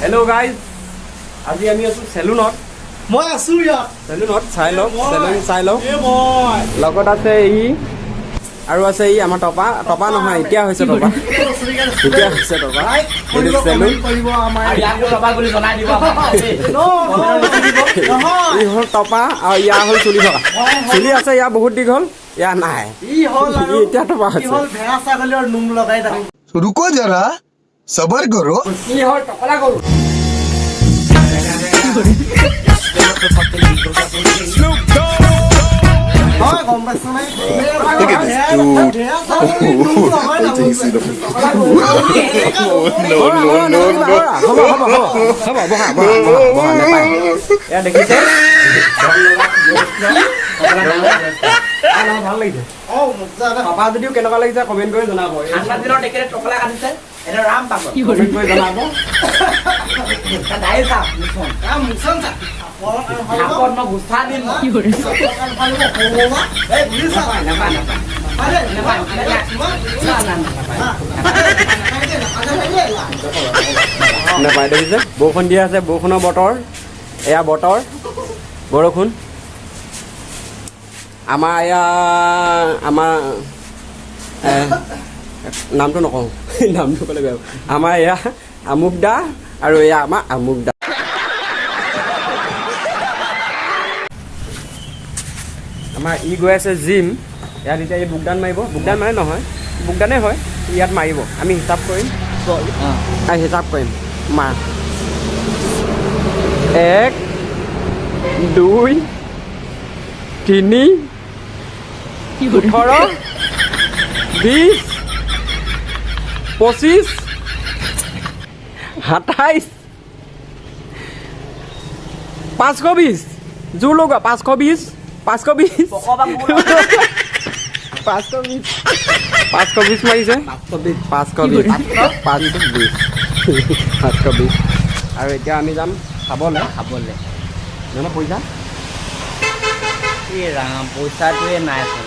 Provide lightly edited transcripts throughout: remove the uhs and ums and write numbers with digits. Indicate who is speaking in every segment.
Speaker 1: Hello' guys, আজি আমি আছোঁ চেলুনত।
Speaker 2: মই আছো ইয়াত।
Speaker 1: চেলুনত চাই লওক, চেলুন চাই লওক।
Speaker 2: এ মই
Speaker 1: লগত আছে ই আৰু আছে ই আমাৰ টপা। টপা নহয়, এতিয়া হৈছে টপা, এতিয়া হৈছে টপা। এইটো চেলুন।
Speaker 2: কৰিব আমাৰ
Speaker 3: ইয়াকো টপা বুলি জনাই দিব।
Speaker 2: নহয়।
Speaker 1: ই হ'ল টপা আৰু ইয়াৰ হ'ল চুলি থকা। চুলি আছে ইয়াৰ বহুত দীঘল, ইয়াৰ নাই।
Speaker 2: ই হ'ল আৰু
Speaker 1: ই এতিয়া টপা
Speaker 2: ই
Speaker 1: হৈছে।
Speaker 2: হ'ল ভেড়া ছাগলীৰ নোম লগাই থাকো।
Speaker 4: रुको जरा, सबर करो।
Speaker 3: ই হ'ল টকলা গৰু।
Speaker 2: হয়, গম পাইছ নাই?
Speaker 4: Look at this dude.
Speaker 2: ভেড়া ছাগলীৰ নোম লগাই
Speaker 4: Wait till you see the. No, no, no, no.
Speaker 1: হ'ব হ'ব হ'ব হ'ব, বহা বহা বহা বহা, নাপায়। এয়া দেখিছে, ভাল লাগিছে।
Speaker 2: অ মজা এটা।
Speaker 1: টপা যদিও কেনেকুৱা লাগিছে কমেণ্ট কৰি জনাব।
Speaker 3: ঠাণ্ডা দিনত তেখেতে টকলা কাটিছে, এতিয়া ৰাম পাগল।
Speaker 1: কমেণ্ট কৰি জনাব।
Speaker 3: দাড়ি চাপ মুচন।
Speaker 2: আ, মুচন চা। চাপৰ কাণ ফালিব।
Speaker 3: চাপত মই গুচা দিম মই।
Speaker 2: চাপৰ কাণ ফালিব, সৰু সৰু। এই, বুজিছা?
Speaker 3: নাপায়, নাপায়, নাপায়।
Speaker 2: নাপায় দেই,
Speaker 3: নাপায়,
Speaker 2: নাপায়।
Speaker 3: না না না, নাপায়।
Speaker 2: নাপায় দেই, নাপায় দেই, নাপায়।
Speaker 1: নাপায়। দেখিছে, বৰষুণ দি আছে, বৰষুণৰ বতৰ, এয়া বতৰ বৰষুণ। আমাৰ এয়া আমাৰ নামটো নকওঁ, নামটো ক'লে বেয়া পাব। আমাৰ এয়া আমুক দা আৰু এয়া আমাৰ আমুক দা। আমাৰ ই গৈ আছে জিম। ইয়াত এতিয়া ই বুকদান মাৰিব। বুকদান মানে নহয়, বুকদানেই হয়, ইয়াত মাৰিব। আমি হিচাপ কৰিম, হিচাপ কৰিম। মাৰ 1, 2, 3, 18, 20, 25, 27, 520। জোৰ লগোৱা, 520, 520, 520, 520 মাৰিছে, 520, 520, 520। আৰু এতিয়া আমি যাম খাবলৈ।
Speaker 3: খাবলৈ।
Speaker 1: জানো পইচা।
Speaker 3: এই ৰাম, পইচাটোৱে নাইচোন।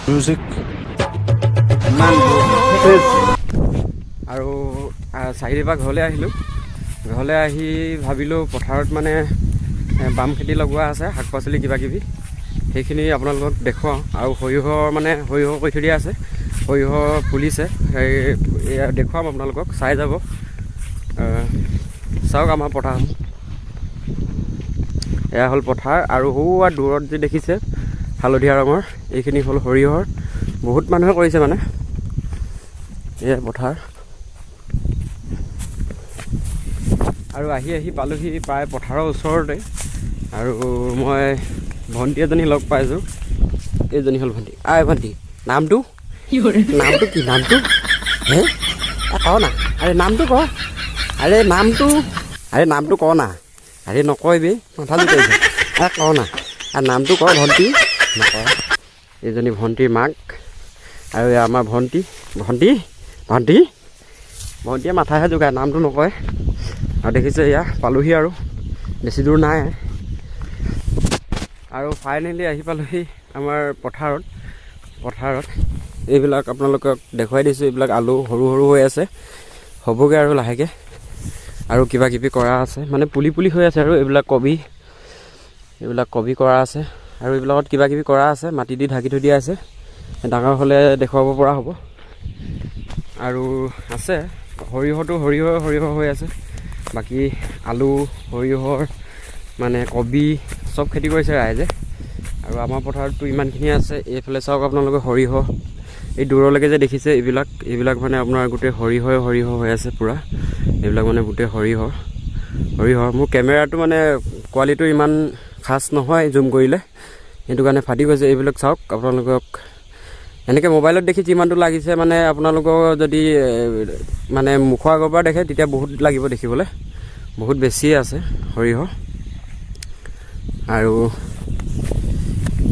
Speaker 4: Music.
Speaker 3: ইমান দূৰ।
Speaker 1: আৰু চাৰিআলিৰ পৰা ঘৰলৈ আহিলোঁ। ঘৰলৈ আহি ভাবিলোঁ পথাৰত মানে বাম খেতি লগোৱা আছে, শাক পাচলি কিবা কিবি, সেইখিনি আপোনালোকক দেখুৱাওঁ। আৰু সৰিয়হৰ মানে সৰিয়হ কৰি থৈ দিয়া আছে, সৰিয়হ ফুলিছে, সেই এয়া দেখুৱাম আপোনালোকক, চাই যাব। চাওক আমাৰ পথাৰখন, এয়া হ'ল পথাৰ। আৰু সৌৱা দূৰত যে দেখিছে হালধীয়া ৰঙৰ এইখিনি হ'ল সৰিয়হৰ, বহুত মানুহে কৰিছে মানে। এয়া পথাৰ। আৰু আহি আহি পালোহি প্ৰায় পথাৰৰ ওচৰতে। আৰু মই ভণ্টি এজনী লগ পাইছোঁ, এইজনী হ'ল ভণ্টি। আই ভণ্টি, নামটো? নামটো কি? নামটো হে ক না। আৰে নামটো ক, আৰে নামটো, আৰে নামটো ক না। আৰে নকয় বে, মাথা জোকাৰিছে। আৰে ক না, আৰে নামটো ক ভণ্টি। নকয়। এইজনী ভণ্টিৰ মাক আৰু এয়া আমাৰ ভণ্টি। ভণ্টি, ভণ্টি, ভণ্টিয়ে মাথাহে জোকায়, নামটো নকয়। আৰু দেখিছে এয়া পালোহি, আৰু বেছি দূৰ নাই। আৰু ফাইনেলি আহি পালোহি আমাৰ পথাৰত। পথাৰত এইবিলাক আপোনালোকক দেখুৱাই দিছোঁ, এইবিলাক আলু সৰু সৰু হৈ আছে, হ'বগৈ আৰু লাহেকৈ। আৰু কিবা কিবি কৰা আছে, মানে পুলি পুলি হৈ আছে। আৰু এইবিলাক কবি, এইবিলাক কবি কৰা আছে। আৰু এইবিলাকত কিবা কিবি কৰা আছে, মাটি দি ঢাকি থৈ দিয়া আছে, ডাঙৰ হ'লে দেখুৱাব পৰা হ'ব। আৰু আছে সৰিয়হটো, সৰিয়হ সৰিয়হ হৈ আছে। বাকী আলু, সৰিয়হৰ মানে কবি চব খেতি কৰিছে ৰাইজে। আৰু আমাৰ পথাৰততো ইমানখিনি আছে। এইফালে চাওক আপোনালোকে সৰিয়হ, এই দূৰলৈকে যে দেখিছে এইবিলাক, এইবিলাক মানে আপোনাৰ গোটেই সৰিয়হ সৰিয়হ হৈ আছে পূৰা। এইবিলাক মানে গোটেই সৰিয়হ সৰিয়হ। মোৰ কেমেৰাটো মানে কোৱালিটিটো ইমান খাচ নহয় জুম কৰিলে, সেইটো কাৰণে ফাটি গৈছে। এইবিলাক চাওক আপোনালোকক, এনেকৈ মোবাইলত দেখি যিমানটো লাগিছে, মানে আপোনালোকৰ যদি মানে মুখৰ আগৰ পৰা দেখে তেতিয়া বহুত লাগিব দেখিবলৈ, বহুত বেছিয়ে আছে সৰিয়হ। আৰু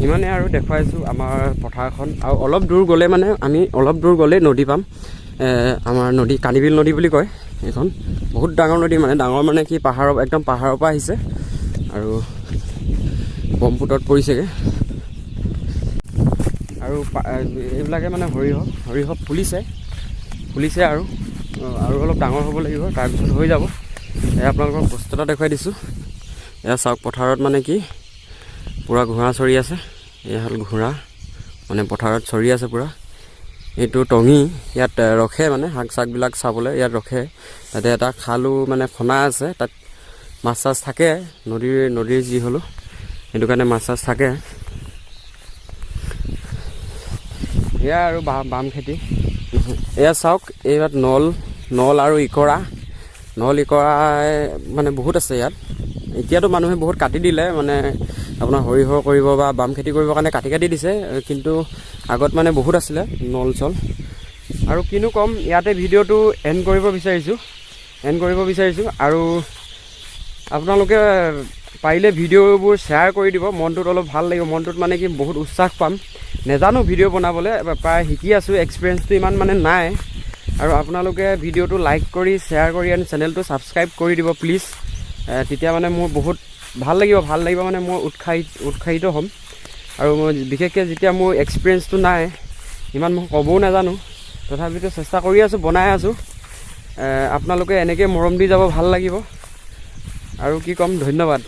Speaker 1: ইমানেই আৰু দেখুৱাইছোঁ আমাৰ পথাৰখন। আৰু অলপ দূৰ গ'লে মানে আমি অলপ দূৰ গ'লেই নদী পাম। আমাৰ নদী কানিবিল নদী বুলি কয় এইখন, বহুত ডাঙৰ নদী, মানে ডাঙৰ মানে কি পাহাৰৰ, একদম পাহাৰৰ পৰা আহিছে আৰু ব্ৰহ্মপুত্ৰত পৰিছেগৈ। আৰু এইবিলাকে মানে সৰিয়হ, সৰিয়হ ফুলিছে, ফুলিছে আৰু, আৰু অলপ ডাঙৰ হ'ব লাগিব, তাৰপিছত হৈ যাব। এয়া আপোনালোকক বস্তু এটা দেখুৱাই দিছোঁ। এয়া চাওক, পথাৰত মানে কি পূৰা ঘোঁৰা চৰি আছে। এয়া হ'ল ঘোঁৰা, মানে পথাৰত চৰি আছে পূৰা। এইটো টঙি, ইয়াত ৰখে, মানে শাক চাকবিলাক চাবলৈ ইয়াত ৰখে। তাতে এটা খালো মানে খনা আছে, তাত মাছ চাছ থাকে। নদীৰ যি হ'লেও সেইটো কাৰণে মাছ চাছ থাকে। এয়া আৰু বাম খেতি। এয়া চাওক, ইয়াত নল আৰু ইকৰা, নল ইকৰাই মানে বহুত আছে ইয়াত। এতিয়াতো মানুহে বহুত কাটি দিলে, মানে আপোনাৰ সৰিয়হ কৰিব বা বাম খেতি কৰিবৰ কাৰণে কাটি কাটি দিছে, কিন্তু আগত মানে বহুত আছিলে নল চল। আৰু কিনো ক'ম, ইয়াতে ভিডিঅ'টো এণ্ড কৰিব বিচাৰিছোঁ, এণ্ড কৰিব বিচাৰিছোঁ। আৰু আপোনালোকে পাৰিলে ভিডিঅ'বোৰ শ্বেয়াৰ কৰি দিব, মনটোত অলপ ভাল লাগিব, মনটোত মানে কি বহুত উৎসাহ পাম। নেজানো ভিডিঅ' বনাবলৈ, প্ৰায় শিকি আছোঁ, এক্সপিৰিয়েঞ্চটো ইমান মানে নাই। আৰু আপোনালোকে ভিডিঅ'টো লাইক কৰি শ্বেয়াৰ কৰি এণ্ড চেনেলটো ছাবস্ক্ৰাইব কৰি দিব প্লিজ। তেতিয়া মানে মোৰ বহুত ভাল লাগিব, ভাল লাগিব মানে মই উৎসাহিত হ'ম। আৰু মই বিশেষকৈ যেতিয়া মোৰ এক্সপিৰিয়েঞ্চটো নাই, ইমান মই ক'বও নাজানো, তথাপিতো চেষ্টা কৰি আছোঁ, বনাই আছোঁ। আপোনালোকে এনেকৈ মৰম দি যাব, ভাল লাগিব। আৰু কি ক'ম, ধন্যবাদ।